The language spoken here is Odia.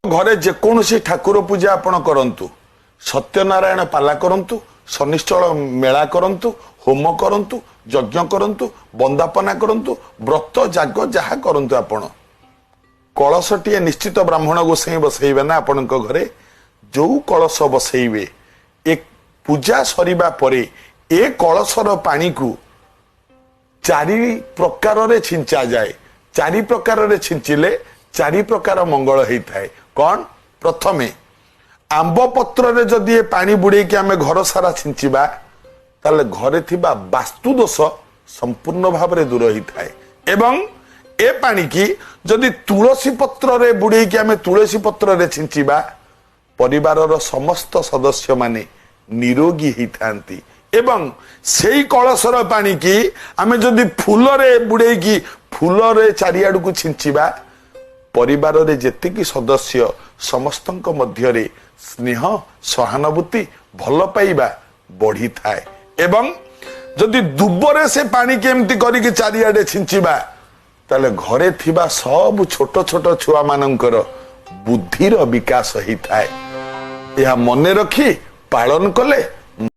ଘରେ ଯେକୌଣସି ଠାକୁର ପୂଜା ଆପଣ କରନ୍ତୁ, ସତ୍ୟନାରାୟଣ ପାଲା କରନ୍ତୁ, ଶନିଶ୍ଚଳ ମେଳା କରନ୍ତୁ, ହୋମ କରନ୍ତୁ, ଯଜ୍ଞ କରନ୍ତୁ, ବନ୍ଦାପନା କରନ୍ତୁ, ବ୍ରତ ଯାଗ ଯାହା କରନ୍ତୁ, ଆପଣ କଳସଟିଏ ନିଶ୍ଚିତ ବ୍ରାହ୍ମଣ ଗୋସାଇଁ ବସେଇବେ ନା ଆପଣଙ୍କ ଘରେ। ଯୋଉ କଳସ ବସେଇବେ, ଏ ପୂଜା ସରିବା ପରେ ଏ କଳସର ପାଣିକୁ ଚାରି ପ୍ରକାରରେ ଛିଞ୍ଚା ଯାଏ। ଚାରି ପ୍ରକାରରେ ଛିଞ୍ଚିଲେ ଚାରି ପ୍ରକାର ମଙ୍ଗଳ ହେଇଥାଏ। କଣ? ପ୍ରଥମେ ଆମ୍ବ ପତ୍ରରେ ଯଦି ଏ ପାଣି ବୁଡେଇକି ଆମେ ଘର ସାରା ଛିଞ୍ଚିବା, ତାହେଲେ ଘରେ ଥିବା ବାସ୍ତୁ ଦୋଷ ସମ୍ପୂର୍ଣ୍ଣ ଭାବରେ ଦୂର ହେଇଥାଏ। ଏବଂ ଏ ପାଣିକି ଯଦି ତୁଳସୀ ପତ୍ରରେ ବୁଡେଇକି ଆମେ ତୁଳସୀ ପତ୍ରରେ ଛିଞ୍ଚିବା, ପରିବାରର ସମସ୍ତ ସଦସ୍ୟମାନେ ନିରୋଗୀ ହେଇଥାନ୍ତି। ଏବଂ ସେଇ କଳସର ପାଣିକି ଆମେ ଯଦି ଫୁଲରେ ବୁଡେଇକି ଫୁଲରେ ଚାରିଆଡକୁ ଛିଞ୍ଚିବା, ପରିବାରରେ ଯେତିକି ସଦସ୍ୟ ସମସ୍ତଙ୍କ ମଧ୍ୟରେ ସ୍ନେହ, ସହାନୁଭୂତି, ଭଲ ପାଇବା ବଢିଥାଏ। ଏବଂ ଯଦି ଦୁବରେ ସେ ପାଣିକି ଏମିତି କରିକି ଚାରିଆଡେ ଛିଞ୍ଚିବା, ତାହେଲେ ଘରେ ଥିବା ସବୁ ଛୋଟ ଛୋଟ ଛୁଆମାନଙ୍କର ବୁଦ୍ଧିର ବିକାଶ ହେଇଥାଏ। ଏହା ମନେ ରଖି ପାଳନ କଲେ